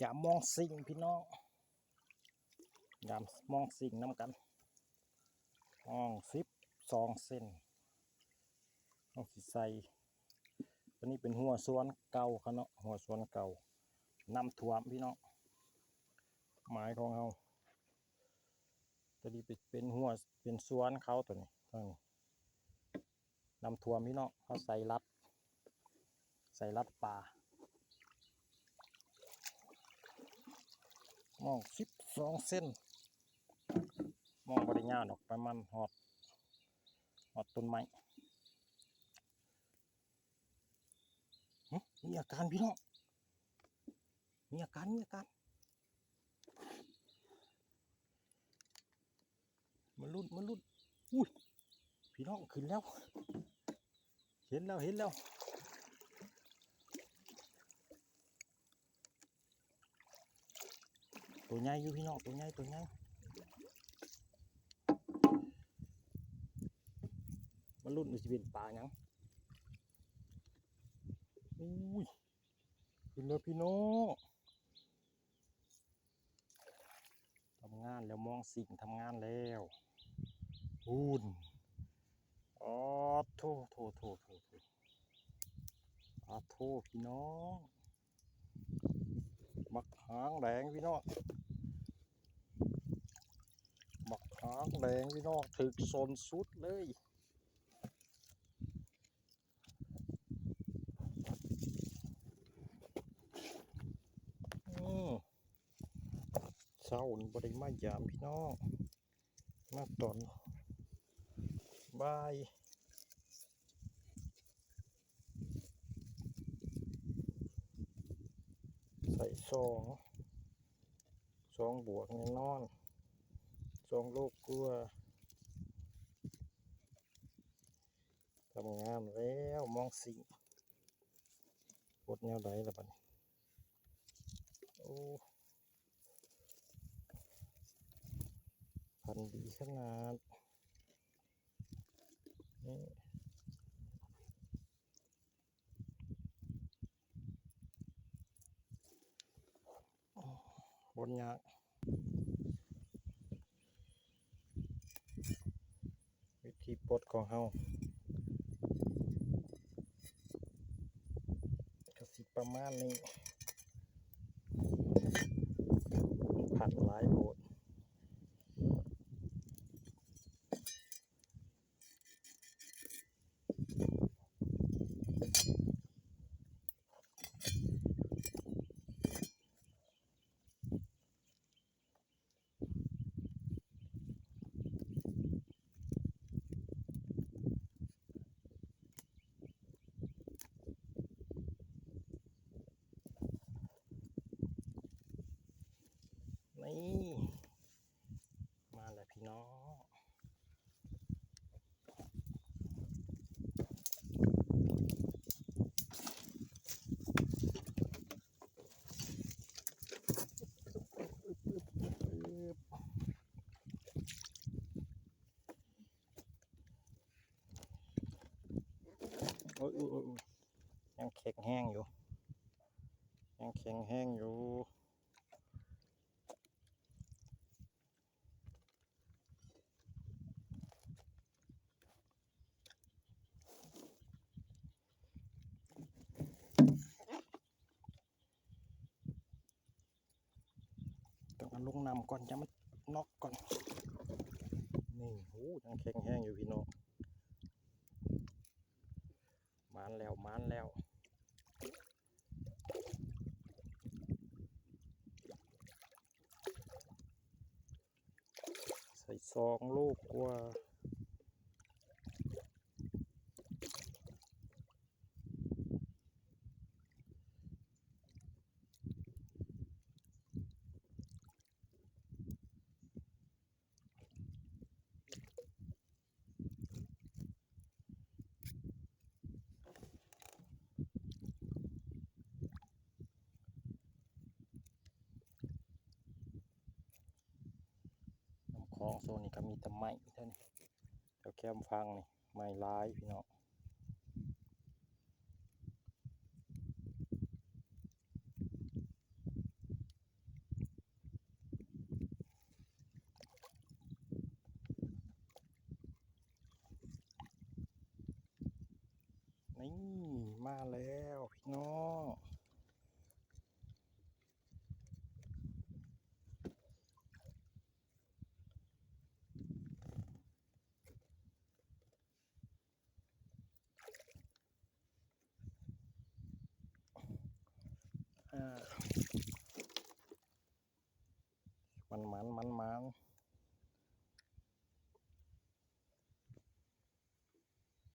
າມມອງຊິງພີ່ນ້ອງ ຍາມມອງຊິງນຳກັນ ມອງສິບສອງເຊັນ ເຮົາຊິໃສ່ ຕົວນີ້ເປັນຮົ້ວສວນເກົ່າເຂົາເນາະ ຮົ້ວສວນເກົ່າ ນ້ຳຖ້ວມພີ່ນ້ອງ ໝາຍຂອງເຮົາ ຕົວນີ້ເປັນ ເປັນຮົ້ວ ເປັນສວນເຂົາຕົວນີ້ ທາງນີ້ ນ້ຳຖ້ວມພີ່ນ້ອງ ເຮົາໃສ່ລັດ ໃສ່ລັດປາ ມອງສິບສອງເຊັນ ມອງບໍ່ໄດ້ຍາວດອກ ປະມານຮອດ ຮອດຕົ້ນໄມ້ ຫຶ ມີອາການພີ່ນ້ອງ ມີອາການ ມີອາການ. ມາລຸ້ນ ມາລຸ້ນ ອຸ້ຍ ພີ່ນ້ອງ ຂຶ້ນແລ້ວ ເຫັນແລ້ວ ເຫັນແລ້ວ ໂຕໃຫຍ່ຢູ່ພີ່ນ້ອງ ໂຕໃຫຍ່ ໂຕໃຫຍ່ ມາລຸ້ນວ່າຊິເປັນປາຫຍັງ ອຸ້ຍ ຂຶ້ນແລ້ວພີ່ນ້ອງ. ທຳງານແລ້ວ ມອງຊິງທຳງານແລ້ວ ພຸ້ນ ອາໂທ້ ໂທ້ ໂທ້ ໂທ້ ໂທ້ ອາໂທ້ ພີ່ນ້ອງ ບັກຫາງແດງພີ່ນ້ອງ ບັກຫາງແດງພີ່ນ້ອງ ຖືກຊົນສຸດເລີຍ. ເຊົ້ານີ້ບໍ່ໄດ້ມາຢາມພີ່ນ້ອງ ມາຕອນບ່າຍ ໃສ່ສອງ ສອງບວກແນ່ນອນ ສອງໂລກວ່າ. ທຳງານແລ້ວ ມອງຊິງ ປົດແນວໃດລະບັດນີ້ ໂອ້ ພັນດີຂະໜາດ ນີ້. ບໍ່ຍາກ ວິທີປົດຂອງເຮົາກະຊິປະມານນີ້ ພັນຫຼາຍໂພດ. ນີ້ ມາແລ້ວພີ່ນ້ອງ. ໂອ້ຍ ໂອ້ຍ ໂອ້ຍ ຍັງແຂງແຮງຢູ່ ຍັງແຂງແຮງຢູ່. ຕ້ອງເອົາລົງນ້ຳກ່ອນ ຢ່າມັນນັອກກ່ອນ. ນີ້ ໂອ້ ຍັງແຂງແຮງຢູ່ພີ່ນ້ອງ. ມານແລ້ວ ມານແລ້ວ. ໃສ່ສອງໂລກວ່າ. ນ້ຳຂອງໂຊນນີ້ກະມີແຕ່ໄມ້ເທົ່ານີ້ ແຖວແຄມຝັ່ງນີ້ໄມ້ຫຼາຍພີ່ນ້ອງ. າແລ້ວພີ່ນ້ອງ ອ່າ